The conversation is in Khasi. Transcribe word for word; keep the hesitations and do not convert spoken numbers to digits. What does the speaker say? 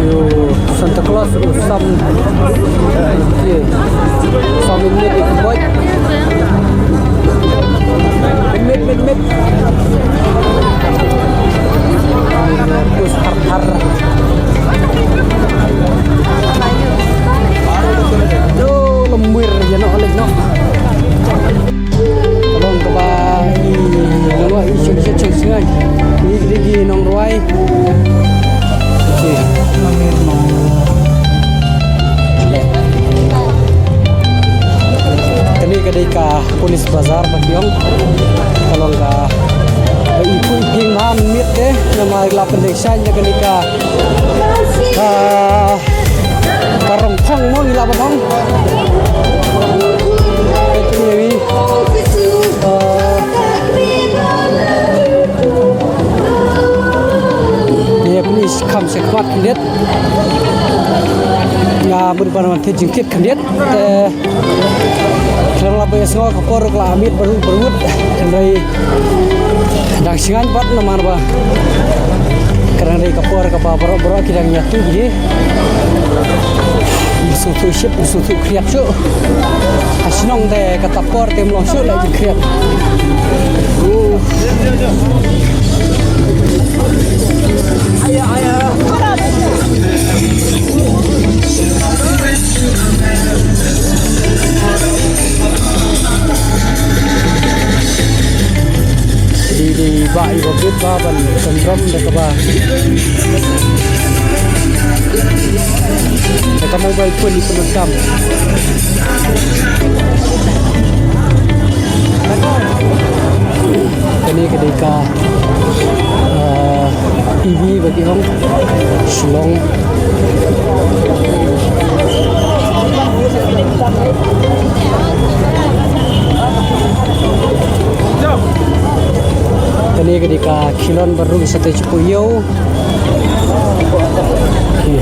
Ïoh, Santa Claus u sam. Ïoh, sam mynmiet ïa ki boit. Mynmiet, mynmiet. Us har har. Ïoh, lem wir ïa noh leit noh. Ka long kaba i nongwai i shu shu shu sngewbha. Ngi ki dei ki nongrwai. Ki. Kane ka dei ka Police Bazar ba ki ong. Ka long kaba i pui ping ma miet te namar la pyndeng shaiñ na kane ka Ka, ka rong phong mo ngi lah ban ong. Ka tu ngi, eh, ngi pynïaid kham sha khmat khyndiat. Nga mut ban wan thied jingkit khyndiat. Eh, Khlem la ba ïa sngew ka por ka la miet baroh baroh. Hynrei dang sngewbha bad namar ba ka dang dei ka por kaba baroh baroh ki dang ïathuh hi. Sngewthuh shit, sngewthuh khriat shuh. Ka shnong te kata por te mlong shuh la jingkhriat. Dei dei ba i ba bit ba ban syndrome da kaba da ka mobile phone i pyndonkam. Kane ka dei ka, ah, E V ba ki ong Shillong. Kane ka dei ka khilon ba rung sa te chipo ïew. Okay.